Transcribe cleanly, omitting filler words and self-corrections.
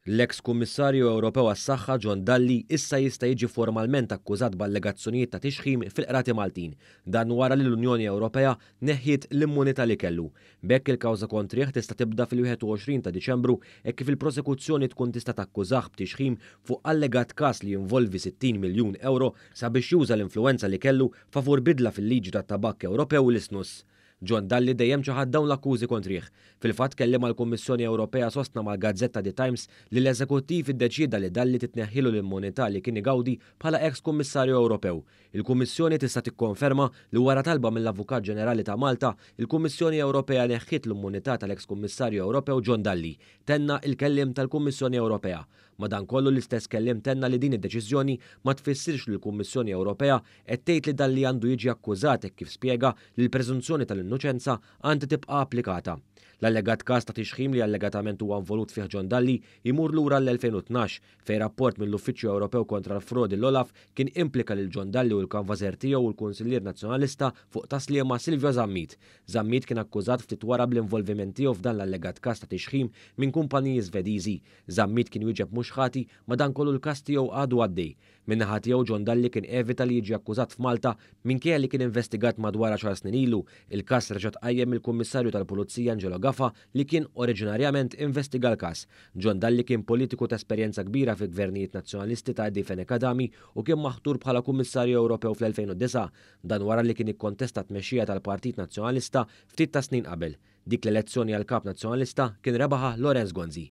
L-eks Kummissarju Ewropew għas-Saħħa John Dalli issa jista' jiġi formalment akkużat b'allegazzjonijiet ta' tixħim fil-qrati Maltin. Dan wara li l-Unjoni Ewropea neħħiet l-immunità li kellu. B'hekk il-kawża kontrih tista' tibda fil-21 ta' Diċembru hekk kif il-prosekuzzjoni tkun tista' takkużah b'tixħim fuq allegat każ li jinvolvi 60 miljun ewro sabiex juża l-influwenza li kellu favur bidla fil-liġi tat-tabakk Ewropew l-isnus. John Dalli dejjem ċaħad dawn l-akkużi kontrih. Fil-fatt kelliem għall-Kummissjoni Ewropea sostna mal-gazzetta The Times li l-Eżekuttiv iddeċieda li Dalli titneħħilu l-immunità li kien igawdi bħala eks Kummissarju Ewropew. Il-Kummissjoni tista' tikkonferma li wara talba mill-Avukat Ġenerali ta' Malta, il-Kummissjoni Ewropea neħħiet l-immunità tal-eks Kummissarju Ewropew John Dalli, tenna il-kelliem tal-Kummissjoni Ewropea. Madankollu l-istess kelliem tenna li din id-deċiżjoni ma tfissirx li l-Kummissjoni Ewropea qed tgħid li Dalli għandu jiġi akkużat hekk kif spjega li l-preżunzjoni tal-innoċenza għandha tibqa' applikata. L-allegat każ ta' tixħim li allegatament huwa involut fih John Dalli jmur lura l-2012 fejn rapport mill-Uffiċċju Ewropew kontra l-Frodi l-Olaf kien implika lil John Dalli u l-kanvażer tiegħu u l-Kunsillier Nazzjonalista fuq Tas-Sliema Silvio Zammit. Zammit kien akkużat ftit wara bl-involviment tiegħu f'dan l-allegat każ ta' tixħim minn kumpaniji Svediżi. Zammit kien wieġeb mhux ħati madankollu l-każ tiegħu għadu għaddej. Min-naħa tiegħu John Dalli kien evita li jiġi akkużat f'Malta minkejja li kien investigat madwar għaxar snin ilu. Il-każ reġa' tqajjem mill-Kummissarju tal-Pulizija Angelo Gafa li kien oriġinarjament investiga l-każ. John Dalli kien politiku ta' esperjenza kbira fi gvernijiet nazzjonalisti ta' Eddie Fenech Adami u kien maħtur bħala Kummissarju Ewropew fl-2009. Dan wara li kien ikkontesta t-tmexxija tal-Partit Nazzjonalista ftit ta' snin qabel. Dik l-elezzjoni għal kap nazzjonalista kien rebaħa Lawrence Gonzi.